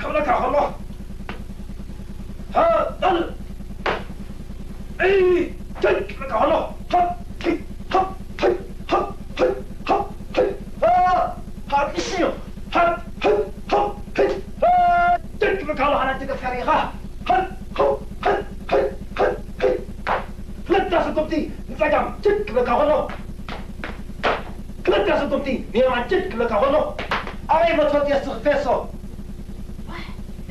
ክብለካ ከሎ፣ ሃጠል፣ እይ፣ ትክ ክብለካ ከሎ፣ ሃ፣ ቲ፣ ሃ፣ ቲ፣ ሃ፣ ቲ፣ ሃ፣ ቲ፣ ሃ፣ ሃ፣ እሺ፣ ሃ፣ ሃ፣ ሃ፣ ሃ፣ ሃ፣ ትክ ክብለካ ከሎ፣ ሃና ትክ ከሪኻ፣ ሃ፣ ሃ፣ ሃ፣ ሃ፣ ሃ፣ ሃ። ክልተ ስጉምቲ ንጸጋም ትክ ክብለካ ከሎ፣ ክልተ ስጉምቲ ንየማን ጭድ ክብለካ ከሎ፣ ኣበይ መትፈጥ የስኽ ፌሶ?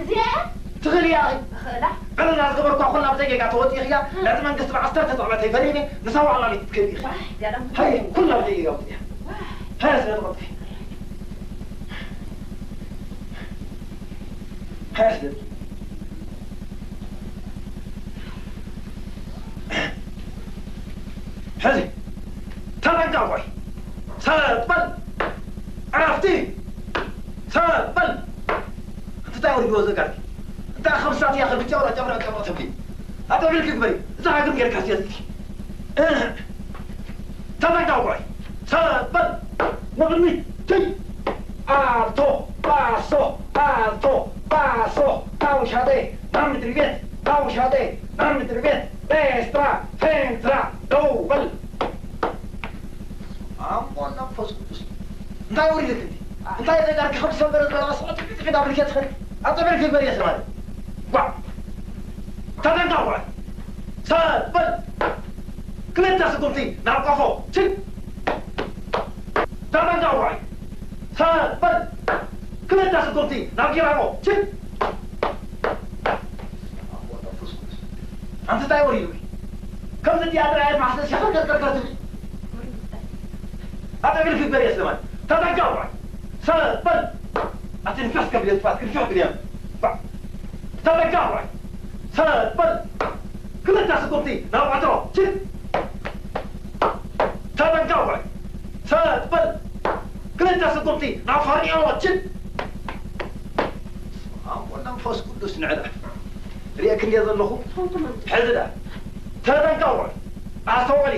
እዚኣ ትኽእል እያ። እኽእላ። ዕለላ ዝገበርኳ ኩላ ብዘይ ጌጋ ተወፂእኽያ። ነቲ መንግስቲ ብዓሰርተ ተቕበተይ ፈሪመ ንሳዋ ኣላሊት ትክእል ኢኺ። ዋይ፣ እዚኣ ደም ሃየ፣ ኩላ ብዘይ ጌጋ ወፂእያ። ዋይ። ሃየ፣ ስለ ተቐጥሒ። ሃየ፣ ስለ ሕዚ ተጠንቀቕ ወይ። ሰጥ በል። ዕረፍቲ። ሰጥ በል። እንታይ ወሪድዎ ዘጋርዲ? እንታይ ከም ሳት እያ ከብል ጨብራ፣ ጨብራ፣ ጨብራ ተብሊ። ኣጠቢልኪ ግበሪ። እዛ ሃገር ጌርካ ስየዝኪ። ተጠንቀቕ ወይ። ሰጥ በል። ንቕድሚት። ትይ። ኣልቶ፣ ባሶ፣ ኣልቶ፣ ባሶ። ካብ ውሻጠ ናብ ምድሪ ቤት። ካብ ውሻጠ ናብ ምድሪ ቤት። ሬስትራ፣ ፌንትራ፣ ደው በል። ኣቦ መንፈስ ቅዱስ። እንታይ ወሪድክ እንዲ? እንታይ ተጋርክ? ከም ሰበረ ዝለባስ ጥፊ ጥፊ ዳብል ኬት ኸድ። ኣጠበል ክግበር እየ ሰማሪ። ጓ። ተጠንቀቕ ጓ። ሰበል። ክልተ ስጉምቲ ናብ ቆፎ። ችል። ተጠንቀቕ ጓ። ሰበል። ክልተ ስጉምቲ ናብ ጊራሞ። ችል። ኣቦ መንፈስ ቅዱስ። ኣንተ እንታይ ወሪዱ? ከምዚ እንዲያ ጥራይ ማሕሰስ ሸኸርከርከርከር ትብል። ኣጠቢል ክግበር እየ ስለማን። ተጠንቀቕ። ሰበል። ኣቲ ንፋስ ከብል የጥፋት ክንፊሕ ብልያ። ተጠንቀቕ። ሰበል። ክልተ ስጉምቲ ናብ ቀትሮ። ችል። ተጠንቀቕ። ሰበል። ክልተ ስጉምቲ ናብ ፈርኒዮ። ችል። ኣቦ መንፈስ ቅዱስ ንዕዳ ርእየክ እንድየ ዘለኹ። ሕዚ ዳ ተጠንቀቑ፣ ኣስተውዕሊ።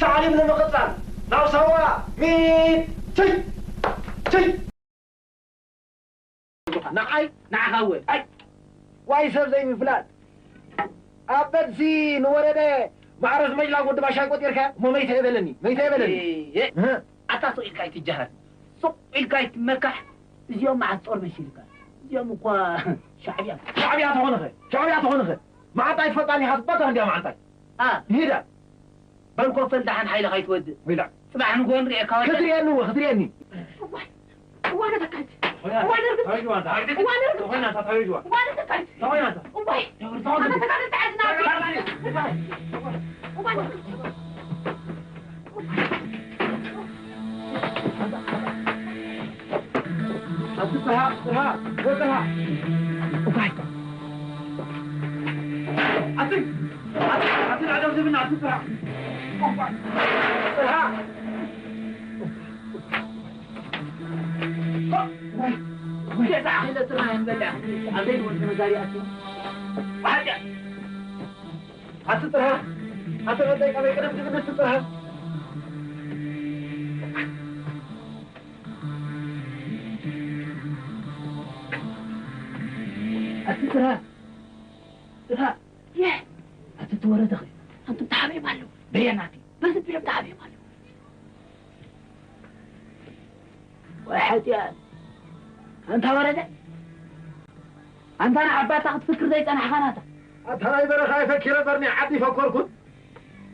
ታዕሊም ንምቕጻል ናብ ሳዋ ሚድ። ትይ! ትይ! ንዓይ ንዓኻ ወ-፣ ኣይ! ዋይ ሰብ ዘይምፍላጥ። ኣበድሲ ንወረደ ማዕረስ መጅላግ ወዲ ባሻይ ቆጢርካ እሞ መይተ የበለኒ፣ መይተ የበለኒ። እየ። እህ። ኣታ ሱቕ ኢልካ ኣይትጀሃር። ሱቕ ኢልካ ኣይትመካሕ። እዚኦም መዓት ጦር መሲልካ። እዚኦም እኳ ሻዕብያ። ሻዕብያ ተኾንኸ፣ ሻዕብያ ተኾንኸ። መዓንጣ ኣይትፈልጣን ኢኻ ትባተኽ እንዲያ መዓንጣይ። ኣ። ይሂዳ። በል ኮፈል ደሓን ሓይልኻ ኣይትወድእ። ወይላ። ጽባሕ ንግሆ ንርእየካ ወደ። ክትርእየኒ እወ፣ ክትርእየኒ። እዋይ፣ እዋይ ነታ ካልሲ። እዋይ ነርግስ። እዋይ ነርግስ። እዋይ ነርግስ። እዋይ ነርግስ። እዋይ ነርግስ። እዋይ ነርግስ። እዋይ ነርግስ። እዋይ ነርግስ። ኣቲ ጥርሃ፣ ጥርሃ፣ ወጥርሃ። እዋይ። ኣቲ፣ ኣቲ፣ ኣቲ ናዕደም ዝብና፣ ኣቲ ጥርሃ። እዋይ። ጥርሃ። እዋይ። እዋይ። ገዛ ኣኺለ ጥርሃ ይንበልዕ። ኣበይ ወዲ መዛሪ ኣቲ። ብሓቂ። ኣቲ ጥርሃ፣ ኣቲ መጠይ ቀበይ ቅደም ዝብል ኣቲ ጥርሃ። ኣቲ ጥርሃ፣ ጥርሃ። የ። ኣቲ ትወረደ ኸ? ኣንቱም ተሓቢኦም ኣለዉ። በየናቲ? በዚ ቢሎም ተሓቢኦም ኣለዉ። ወይ ሓጢኣት። ኣንታ ወረደ። ኣንታ ንዓባታ ክትፍክር ዘይጸናሕካ ናታ። ኣታ ናይ በረኻ የፈኪረ በርኒ ዓዲ ፈኮርኩት።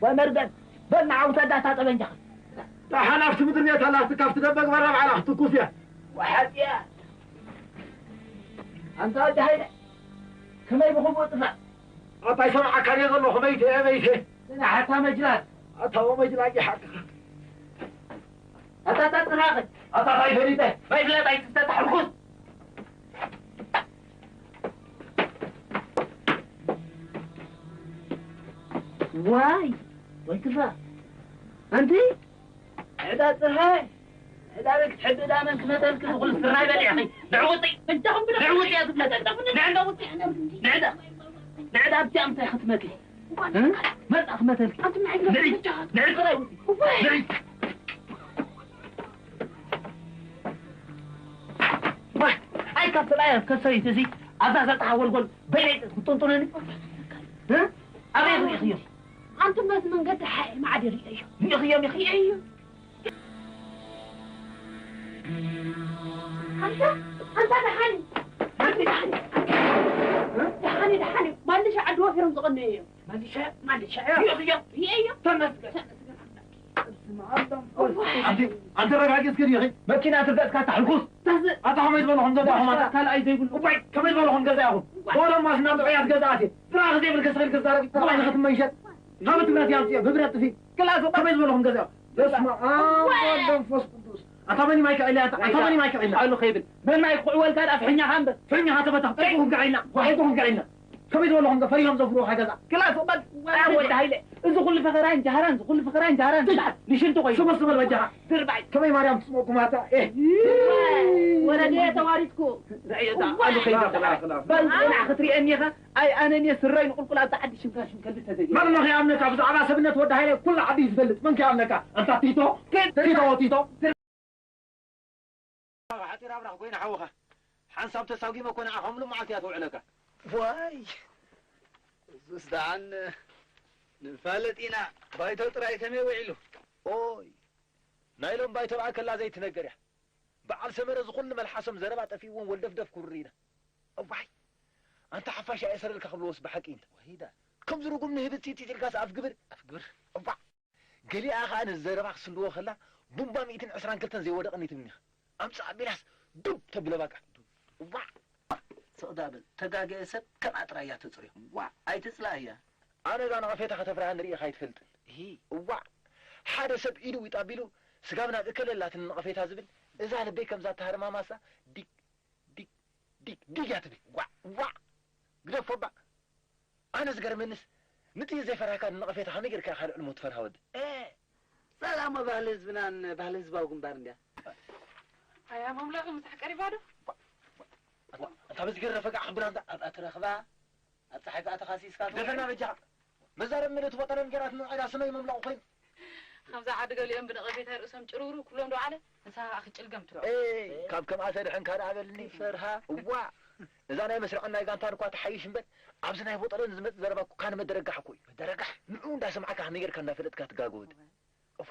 ወይ መርገም፣ በል ንዓውታ ዳታ ጠበንጃኻ። ደሓን ኣብቲ ምድሪ ቤት ኣላ፣ ኣብቲ ካብቲ ደበ ግበራ ባዕላ ክትኩስ እያ። ወይ ሓጢኣት። ኣንታ ወዲ ሃይለ፣ ከመይ ብኽቡእ ጥፋእ? ኣታ ይሰምዓካ እየ ዘለኹ፣ መይተ እየ፣ መይተ። ጽናሕ ኣታ መጅላል። ኣታ ወመጅላል ይሓቅኻ። ኣታ፣ ኣታ፣ ጽናሕ። ኣታ፣ ታይ ፈሊጠ? ማይ ፍለጥ ኣይትስተ፣ እታ ሕርኩስ። ዋይ፣ ወይ ክፋእ። ኣንቲ፣ ዕዳ ጽርሃይ፣ ዕዳ ቤት ክትሕቢ፣ ዕዳ መን ክመተልኪ፣ ብኹሉ ስርናይ በሊዕኺ። ንዕውጢ፣ ንዕውጢ እያ ክትመተልኪ። ንዕዳ ውጢ፣ ንዕዳ፣ ንዕዳ ኣብቲ ኣምታይ ክትመኪ። እ? መጻ ክመተልኪ። ንዒ፣ ንዒ ጥራይ ውጺ። ንዒ። ዋይ፣ ካብ ሰብኣይ ከሰበይቲ እዚ ኣብዛ ሰጣሕ ጎልጎል በይነይ ክትጥንጥኑኒ? እ? ኣበይ ርኢኽዮ? ኣንቱመስ መንገዲ ሓይ ማዕዲ ርእዮ። ርኢኽዮ፣ ርኢኽዮ። ኣንታ፣ ኣንታ ደሓን። ደሓን፣ ደሓን። ማልሻ ዓዲ ወፊሮም ዝቐነዩ እዮም። ማልሻ? ማልሻ እዮም። ርኢኽዮ? ርኢዮ። ተመስገን። ተመስገን ኣምላክ። ኣንቲ፣ ኣንቲ ረጋጊጽ ግን ይኺ መኪና ትርገጽካ ታሕጉስ። ኣታ ከመይ ዝበልኹም ገዛ ኢኹም ኣታ? ካልኣይ ዘይብሉ። እዋይ፣ ከመይ ዝበልኹም ገዛ ኢኹም? እዋይ። ወሎም ማሽና ጥዑያት ገዛእቲ። ብራኽ ዘይብልኪ ስኺልኪ ዝዛረቢ። እዋይ። ጥራይ ንኽትመንሸጥ። ካብ ትብረት ያምጽዮ ብብረት ጥፊ። ክላስ እኮ ከመይ ዝበልኹም ገዛ ኢኹም? በስመ ኣብ ወወልድ ወመንፈስ ቅዱስ። ኣታ መን ማይ ክዕልያ? ኣታ መን ማይ ክዕልያ? ኣሉ ከይብል። መን ማይ ክዕወልካ ደኣ ፍሕኛኻ እምበር። ፍሕኛኻ ተፈታሕ። ጠይቁ ክጋዒልና። ዋይ፣ ጠይቁ ክጋዒልና። ከመይ ዝበልኹም ገ-፣ ፈሪሆም ዘፍርዎ ገዛ? ክላስ እምበር። ኣይ ወዲ ሃይለ፣ እዚ ኩሉ ፈኸራን ጃህራን፣ እዚ ኩሉ ፈኸራን ጃህራን ትሽ! ንሽንቱ ኮይኑ። ሽጎስ ዝበል በጃኻ። ድርባይ። ከመይ ማርያም ትስመኩም ኣታ? ኤህ። ወረደ ተዋሪድኩ። ርኣዮ እታ እዋይ! ኣሉ ከይዳ። ክላ፣ ክላ፣ ክላ። በል ጽናሕ ክትሪኤኒ ኢኻ። ኣይ ኣነ እኔ ስረይ ንቁልቁል ኣብታ ዓዲ ሽምካ ሽም ከልቢ ተዘጊ። መን መን ከይኣምነካ ብዛዕባ ሰብነት ወዲ ሃይለ ኩሉ ዓዲ እዩ ዝፈልጥ። መን ከይኣምነካ? ኣንታ ቲቶ፣ ቲቶ፣ ቲቶ። ሓጺር ኣብራኽ ኮይና ሓውኻ ሓንሳብ ተሳጒመ እኮ ንዓኻ ሙሉእ መዓልቲ እያ ተውዕለካ። ዋይ! እዙስ ደኣን ንፋለጥ ኢና። ባይቶ ጥራይ ከመይ ውዒሉ? ኦይ! ናይ ሎም ባይቶ ደኣ ከላ ዘይትነገር እያ። በዓል ሰመረ ዝኹሉ መልሓሶም ዘረባ ጠፊእዎም ወልደፍደፍ ክብሉ ኢና። እዋይ! ኣንታ ሓፋሽ ኣየሰረልካ ክብልዎስ ብሓቂ እንተ። ወሂዳ። ከምዚ ርጉም ንህብቲ ኢልካስ ኣፍ ግብር? ኣፍ ግብር። እዋእ! ገሊኣ ኸኣ ነዚ ዘረባ ክስንድዎ ከላ፣ ቡምባ ሚእትን ዕስራን ክልተን ዘይወደቐኒ ትብልኒ ኢኻ። ኣምጽእ ኣቢላስ ዱብ ተብሎ በቃ። ዋዕ! ስቕ ዳ በል። ተጋገየ ሰብ ከምኣ ጥራይ እያ ተጽርዮ። ዋዕ! ኣይትጽላእያ። ኣነ እዛ ነቐፌታ ከተፍርሃኒ ርኢኻ ኣይትፈልጥን። እሂ። ዋዕ! ሓደ ሰብ ኢዱ ዊጥ ኣቢሉ፣ ስጋብ ናብ እከለ ኣላትኒ ነቐፌታ ዝብል፣ እዛ ልበይ ከምዛ እተሃርማ ማሳ ዲግ ዲግ ዲግ ዲግ እያ ትብል። ዋዕ ዋዕ ግደፎ እባ። ኣነ ዝገርመንስ ንጥይት ዘይፈራህካ ንነቐፌታ ከመይ ጌርካ ኢኻ ልዕሊ ሞት ትፈርሃ ወዲ? ኤ፣ ጸላሞ ባህሊ ህዝብናን ባህሊ ህዝባዊ ግንባር እንድያ። ኣያ መምላኺ ምሳሕ ቀሪባ ዶ? ኣታ በዚ ገረፈ ጋዕ ክብላ እንዳ ኣብኣ ትረኽባ ኣብ ጸሓይ ከኣ ተኻሲስካ ደፈና በጃኻ። መዛረብ ምልእቲ ቦጠረን ገይራት ምውዓል ኣስመይ መምለቑ ኮይኑ። ከምዛ ዓዲ ገሊኦም ብነቐፌታ ርእሶም ጭርውርው ክብሎም ዶ ዓለ? ንስኻ ከኣ ክጭልገም ትብዖ። ኤይ፣ ካብ ከምኣ ተድሕንካ ደኣ በልኒ። ፈርሃ። እዋ፣ እዛ ናይ መስርዕን ናይ ጋንታን እኳ ትሓይሽ እምበር፣ ኣብዚ ናይ ቦጠረን ዝመጽእ ዘረባ እኮ ካን መደረጋሕ እኮ እዩ። መደረጋሕ? ንዑ እንዳሰማዕካ ከመይ ጌርካ እንዳፈለጥካ ትጋገ ወዲ። እዋ፣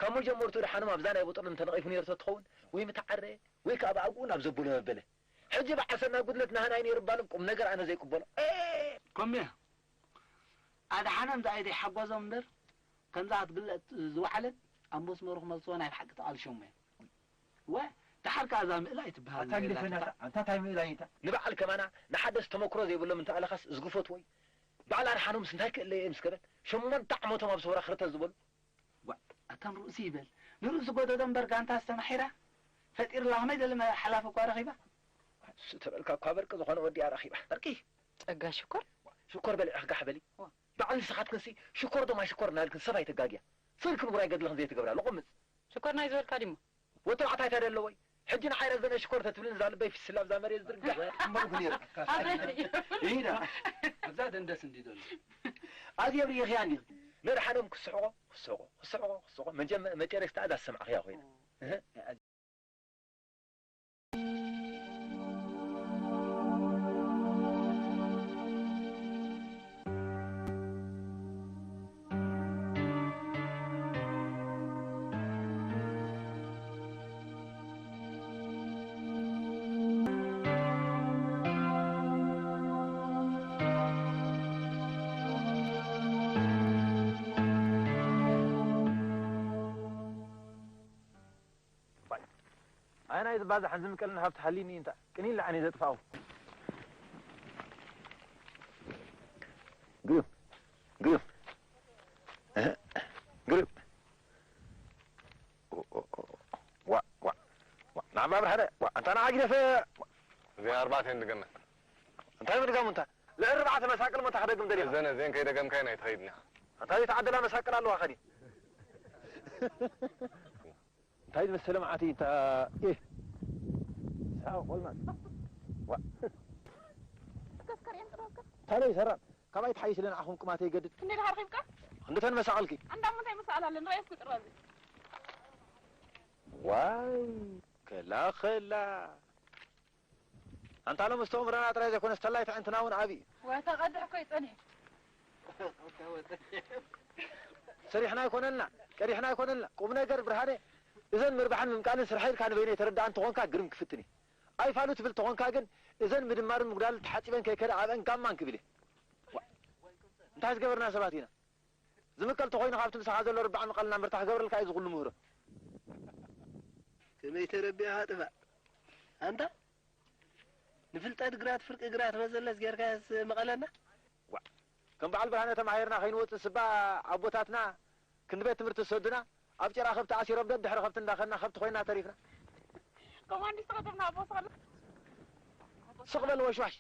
ካብ መጀመርቱ ደሓኖም ኣብዛ ናይ ቦጠረን እንተነቒፉ ነይሩ ተትኸውን፣ ወይ ምተዓረየ፣ ወይ ከኣ ብኣግኡ ናብ ዘበሎ መበለ። ሕጂ በዓል ሰናይ ጉድለት ናህና እዩ ነይሩ እባ ሎም ቁም ነገር ኣነ ዘይቅበሎ። ኤ! ኮሜ፣ ኣድሓኖም ዝኣይ ዘይሓጎዞም እምበር፣ ከምዛ ክትግለጥ ዝወዓለት ኣንቦስ መሩኽ መልስዎ ናይ ብሓቂ ተቓልሾም እያ። ወ፣ ደሓር ከኣ እዛ ምእላይ ትበሃል ኣታ ግደፈና፣ ኣታ እንታይ ምእላይ እታ? ንበዓል ከማና ንሓደስ ተመክሮ ዘይብሎም እንተኣለኻስ ዝግፈትዎ እዩ። በዓል ኣድሓኖምስ እንታይ ክእለየ ምስ ከበል፣ ሸሞንተ ዓመቶም ኣብ ሰውራ ክርተት ዝበሉ። ዋ፣ ኣታም ርእሲ ይበል። ንርእሲ ጎደዶ እምበር ጋንታ ኣስተማሒራ ፈጢርላ ከመይ ደለ ሓላፊ እኳ ረኺባ። እሱ ተበልካ እኳ በርቂ ዝኾነ ወዲኣ ረኺባ። በርቂ? ጸጋ ሽኮር? ሽኮር በሊዕኺ ጋሕ በሊ። ዋ። በዓል ንስኻትክንሲ ሽኮር ዶ ማይ ሽኮር እናበልክን ሰብ ኣይተጋግያ። ስእልክን ውራይ ገድልኽን ዘይትገብራ። ልቑምጽ። ሽኮር ናይ ዝበልካ ድሞ? ወዲ ተባዕታይ እንታይ ደለዎ እዩ? ሕጂ ንዓይ ረዘነ ሽኮር ተትብልኒ እዛ ልበይ ፊስላ ኣብዛ መሬት ዝርግሕ። እምበልኩ ነይረ። ኣበይ? ይሂዳ። ኣብዛ ደንደስ እንዲ ዘሎ። ኣዝየ ብርኢኽያ እንዲኺ። ነድሓኖም ክስሕቆ፣ ክስሕቆ፣ ክስሕቆ፣ ክስሕቆ። መጀመ-፣ መጨረሽታ እዛ ዝሰማዕኽያ ኮይና። እህ። ኣይ ናይ ዝባዛሕን ዝምቀልን ሃብቲ ሃሊኒ እንታ ቅኒን ለዓኒ ዘጥፋኡ። ግሩም፣ ግሩም፣ እህ፣ ግሩም። ዋ፣ ዋ፣ ዋ፣ ንዓማ ብርሃነ፣ ዋ፣ ኣንታ ንዓ ግደፈ። እዚኣ ኣርባዕተ እየን ድገመ። እንታይ ምድጋሙ እንታ? ልዕሊ ኣርባዕተ መሳቅል ሞ እንታይ ክደግም ደሊኻ? እዘን፣ እዘን ከይደገምካየን ኣይትኸይድን ኢኻ። ኣንታ ዘይተዓደላ መሳቅል ኣለዋ ኸዲ። እንታይ ዝመሰለ መዓት እዩ እንታ፣ ኤህ። ሳው ቆልማት። ዋ። እንታይ ደይ ሰራም? ካባይ ትሓይሽ ለና ዓኹም ቅማተ ይገድድ። ክንደይ ደሓር ኺብካ? ክንደተን መሳቐልኪ? ኣንዳ እሞ እንታይ መሳቐል ኣለን? ርኣየስ ክጥረዝ። ዋይ፣ ከላ፣ ከላ። ኣንታ ሎም ዝተምረና ጥራይ ዘይኮነስ ተላይ ተዕንትና እውን ዓብዪ እዩ። ወተቐድሕ እኮ ይጸንሕ። ሰሪሕና ኣይኮነልና፣ ቀዲሕና ኣይኮነልና። ቁም ነገር ብርሃነ፣ እዘን ምርባሕን ምምቃልን ስርሐይ ኢልካ ንበይነይ ተረዳኣ እንተኾንካ ግርም ክፍትን እየ። ኣይፋሉ ትብል ተኾንካ ግን እዘን ምድማርን ምጉዳልን ተሓጺበን ከይከዳ ኣብአን ጋማን ክብል እየ። ዋ፣ እንታይ ዝገበርና ሰባት ኢና? ዝምቀል ተኾይኑ ካብቲ ምሳኻ ዘሎ ርባዕ ምቐልና ምርታሕ ክገብረልካ እዩ ዝኹሉ ምህሮ። ከመይ ተረቢኻ ጥፋእ ኣንታ? ንፍልጠት ግራት ፍርቂ ግራት መዘለስ ጌርካስ መቐለና? ዋ፣ ከም በዓል ብርሃነ ተማሂርና ከይንወፅእ ስባ ኣቦታትና ክንዲ ቤት ትምህርቲ ዝሰዱና ኣብ ጭራ ከብቲ ኣሲሮም ደድሕሪ ከብቲ እንዳኸና ከብቲ ኮይና ተሪፍና። ኮማንዲስ ተኸተምና ኣቦ ሰቐልና። ስቕ በል ወሽዋሽ።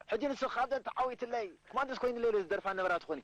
ሕጂ ንስኽ ካብዘን ተዓዊትለይ ኮማንዲስ ኮይኑለይ ኢለ ዝደርፋ ነበራ ትኾኒ።